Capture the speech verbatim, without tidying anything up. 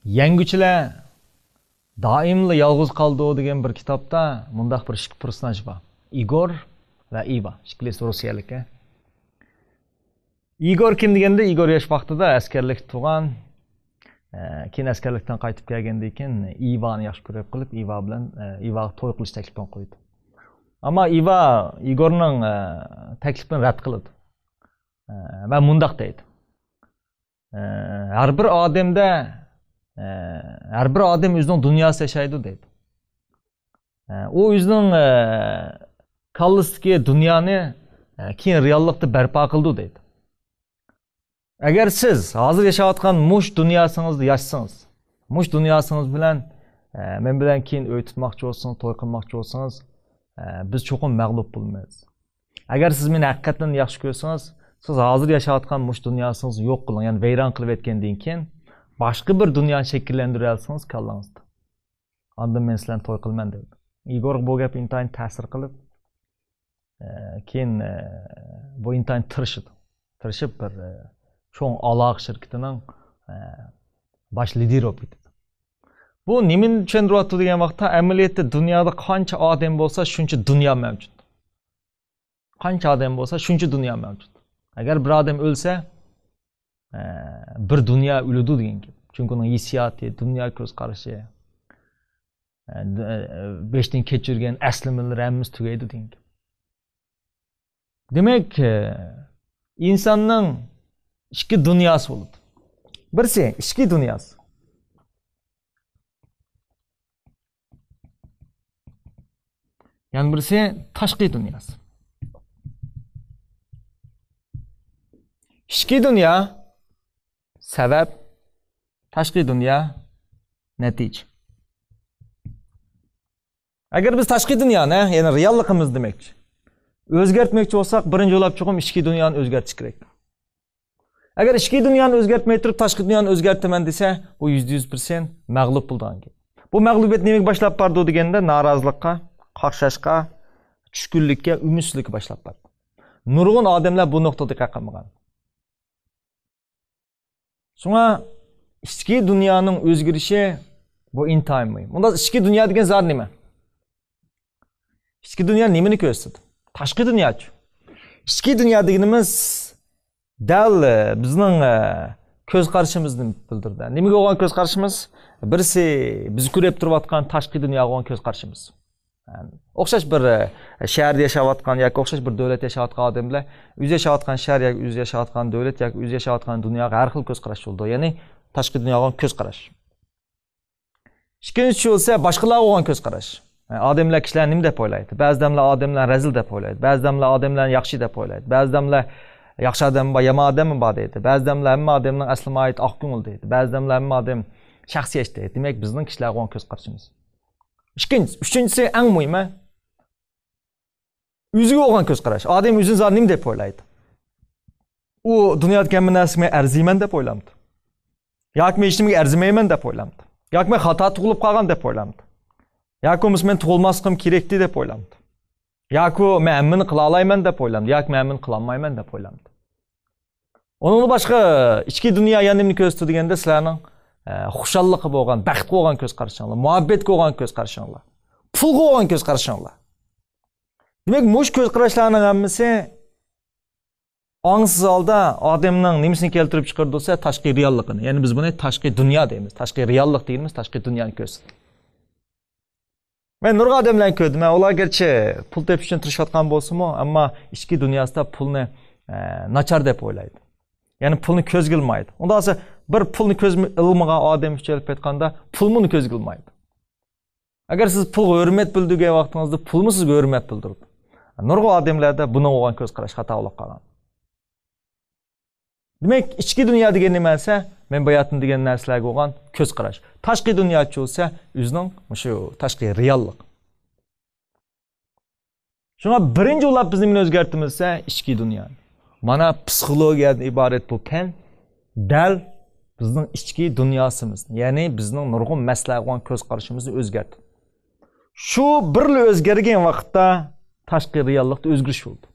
يەڭگۈچىلەر دائىملا يالغۇز قالىدۇ دېگەن بىر كىتابتا مۇنداق بىر ئىككى پېرسوناژ بار. ئىگور ۋە ئىۋا. ئىككىلىسى روسىيەلىك. ئىگور كىم دېگەندە، ئىگور ياش ۋاقتىدا ئەسكەرلىكتە تۇرغان، ئە، كېيىن ئەسكەرلىكتىن قايتىپ كەلگەندىن كېيىن ئىۋانى ياخشى كۆرۈپ قېلىپ، ئىۋا بىلەن، ئە، ئىۋاغا توي قىلىش تەكلىپىنى قويىدۇ. ئەمما ئىۋا ئىگورنىڭ، ئە، تەكلىپىنى رەت قىلىدۇ. ئە، ۋە مۇنداق دەيدۇ. ئە، ھەر بىر ئادەمدە، ئە، ھەر بىر ئادەم ئۆزىنىڭ دۇنياسى ياشايدۇ دەيدۇ. ئە، ئۇ ئۆزىنىڭ، ئە، كاللىسىدىكى دۇنيانى، ئە، كېيىن رېئاللىقتا بەرپا قىلىدۇ دەيدۇ. ئەگەر سىز ھازىر ياشاۋاتقان مۇش دۇنياسىڭىزدا ياشىسىڭىز، مۇش دۇنياسىڭىز بىلەن، ئە، مەن بىلەن كېيىن ئۆي تۇتماقچى بولسىڭىز، توي قىلماقچى بولسىڭىز، ئە، بىز چوقۇم مەغلۇپ بولىمىز. ئەگەر سىز مېنى ھەقىقەتەن ياخشى كۆرسىڭىز، سىز ھازىر ياشاۋاتقان مۇشۇ دۇنياسىڭىزنى يوق قىلىڭ، يەنى ۋەيران قىلىۋەتكەندىن كېيىن، باشقا بىر دۇنيانى شەكىللەندۈرەلىسىڭىز كاللىڭىزدا. ئاندىن مەن سىلەرنى توي قىلىمەن دەيدۇ. ئىگورغا بۇ گەپ ئىنتايىن تەسىر قىلىپ، ئە، كېيىن، ئە، بۇ ئىنتايىن تىرىشىدۇ. تىرىشىپ بىر، ئە، چوڭ ئالاقە شىركىتىنىڭ، ئە، باش لىدىرى بولۇپ كېتىدۇ. بۇ نېمىنى چۈشەندۈرۈۋاتىدۇ دېگەن ۋاقىتتا، ئەمەلىيەتتە دۇنيادا قانچە ئادەم بولسا، شۇنچە دۇنيا مەۋجۇت. قانچە ئادەم بولسا، شۇنچە دۇنيا مەۋجۇت. ئەگەر بىر ئادەم ئۆلسە، ئە، بىر دۇنيا ئۆلىدۇ دېگەن گەپ. چۈنكى ئۇنىڭ ھېسسىياتى، دۇنيا كۆز قارىشى، ئە، د-، ئە، بېشىدىن كەچۈرگەن ئەسلىمىلىرى ھەممىسى تۈگەيدۇ دېگەن گەپ. دېمەك، ئە، ئىنساننىڭ ئىككى دۇنياسى بولىدۇ. بىرسى ئىچكى دۇنياسى. يەنە بىرسى تاشقى دۇنياسى. ئىچكى دۇنيا سەۋەب، تاشقى دۇنيا نەتىجە. ئەگەر بىز تاشقى دۇنيانى، يەنى رېئاللىقىمىز دېمەكچى، ئۆزگەرتمەكچى بولساق، بىرىنچى بولۇپ چوقۇم ئىچكى دۇنيانى ئۆزگەرتىش كېرەك. ئەگەر ئىچكى دۇنيانى ئۆزگەرتمەي تۇرۇپ، تاشقى دۇنيانى ئۆزگەرتىمەن دېسە، بۇ يۈزدە يۈز پىرسەنت مەغلۇپ بولىدىغان گەپ. بۇ مەغلۇبىيەت نېمىگە باشلاپ بارىدۇ دېگەندە، نارازىلىققا، قاقشاشقا، چۈشكۈنلۈككە، ئۈمىدسىزلىككە باشلاپ بارىدۇ. نۇرغۇن ئادەملەر بۇ نۇقتىغا دىققەت قىلمىغان. شۇڭا ئىچكى دۇنيانىڭ ئۆزگىرىشى بۇ ئىنتايىن مۇھىم. ئۇنداق ئىچكى دۇنيا دېگەن زادى نېمە؟ ئىچكى دۇنيا نېمىنى كۆرسىتىدۇ؟ تاشقى دۇنياچۇ؟ ئىچكى دۇنيا دېگىنىمىز دەل، ئە، بىزنىڭ، ئە، كۆز قارىشىمىزنى بىلدۈرىدۇ. نېمىگە بولغان كۆز قارىشىمىز؟ بىرسى بىز كۆرۈپ تۇرۇۋاتقان تاشقى دۇنياغا بولغان كۆز قارىشىمىز. ئوخشاش بىر، ئە، شەھەردە ياشاۋاتقان ياكى ئوخشاش بىر دۆلەتتە ياشاۋاتقان ئادەم بىلەن ئۆزى ياشاۋاتقان شەھەر ياكى ئۆزى ياشاۋاتقان دۆلەت ياكى ئۆزى ياشاۋاتقان دۇنياغا ھەر خىل كۆز قاراش بولىدۇ. يەنى تاشقى دۇنياغا كۆز قاراش. ئىككىنچىسى بولسا باشقىلارغا بولغان كۆز قاراش. ئادەملەر كىشىلەرنى نېمە دەپ ئويلايدۇ؟ بەزى ئادەملەر ئادەملەرنى رەزىل دەپ ئويلايدۇ. بەزى ئادەملەر ئادەملەرنى ياخشى دەپ ئويلايدۇ. بەزى ئادەملەر ياخشى ئادەممۇ بار، يامان ئادەممۇ بار دەيدۇ. بەزى ئادەملەر ھەممە ئادەمنىڭ ئەسلى ماھىيىتى ئاق كۆڭۈل دەيدۇ. بەزى ئادەملەر ھەممە ئادەم شەخسىيەتچى دەيدۇ. دېمەك، بىزنىڭ كىشىلەرگە بولغان كۆز قارىشىمىز. ئىككىنچىسى، ئۈچىنچىسى، ئەڭ مۇھىمى، ئۆزىگە بولغان كۆز قاراش. ئادەم ئۆزىنى زادى نېمە دەپ ئويلايدۇ؟ ئۇ دۇنيادىكى ھەممە نەرسىگە مەن ئەرزىيمەن دەپ ئويلامدۇ؟ ياكى مەن ھېچنېمىگە ئەرزىمەيمەن دەپ ئويلامدۇ؟ ياكى مەن خاتا تۇغۇلۇپ قالغان دەپ ئويلامدۇ؟ ياكى بولمىسا مەن تۇغۇلماسلىقىم كېرەكتى دەپ ئويلامدۇ؟ ياكى مەن ھەممىنى قىلالايمەن دەپ ئويلامدۇ؟ ياكى مەن ھەممىنى قىلالمايمەن دەپ ئويلامدۇ؟ ئۇنىڭدىن باشقا ئىچكى دۇنيا يەنە نېمىنى كۆرسىتىدۇ دېگەندە، سىلەرنىڭ، ئە، خۇشاللىققا بولغان، بەختكە بولغان كۆز قارىشىڭلار، مۇھەببەتكە بولغان كۆز قارىشىڭلار، پۇلغا بولغان كۆز قارىشىڭلار. دېمەك، مۇشۇ كۆز قاراشلارنىڭ ھەممىسى ئاڭسىز ھالدا ئادەمنىڭ نېمىسىنى كەلتۈرۈپ چىقىرىدۇ دېسە، تاشقى رېئاللىقىنى. يەنى بىز بۇنى تاشقى دۇنيا دەيمىز، تاشقى رېئاللىق دېگىنىمىز تاشقى دۇنيانى كۆرسىتىدۇ. مەن نۇرغۇن ئادەملەرنى كۆردۈم. ئۇلار گەرچە پۇل تېپىش ئۈچۈن تىرىشىۋاتقان بولسىمۇ، ئەمما ئىچكى دۇنياسىدا پۇلنى، ئە، ناچار دەپ ئويلايدۇ. يەنى پۇلنى كۆزگە ئىلمايدۇ. ئۇنداق بولسا، بىر پۇلنى كۆزگە ئىلمىغان ئادەم ئۈچۈن ئېلىپ ئېيتقاندا، پۇلمۇ ئۇنى كۆزگە ئىلمايدۇ. ئەگەر سىز پۇلغا ھۆرمەت بىلدۈرگەن ۋاقتىڭىزدا، پۇلمۇ سىزگە ھۆرمەت بىلدۈرىدۇ. نۇرغۇن ئادەملەردە بۇنىڭغا بولغان كۆز قاراش خاتا بولۇپ قالغان. دېمەك، ئىچكى دۇنيا دېگەن نېمە دېسە، مەن باياتىن دېگەن نەرسىلەرگە بولغان كۆز قاراش. تاشقى دۇنياچۇ دېسە، ئۆزىنىڭ مۇشۇ تاشقى رېئاللىق. شۇڭا بىرىنچى بولۇپ بىز نېمىنى ئۆزگەرتىمىز دېسە، ئىچكى دۇنيا. مانا پسىخولوگىيەدىن ئىبارەت بۇ پەن دەل بىزنىڭ ئىچكى دۇنياسىمىزنى، يەنى بىزنىڭ نۇرغۇن مەسىلىلەرگە بولغان كۆز قارىشىمىزنى ئۆزگەرتتى. شۇ بىرلا ئۆزگەرگەن ۋاقىتتا تاشقى رېئاللىقتا ئۆزگىرىش بولدى.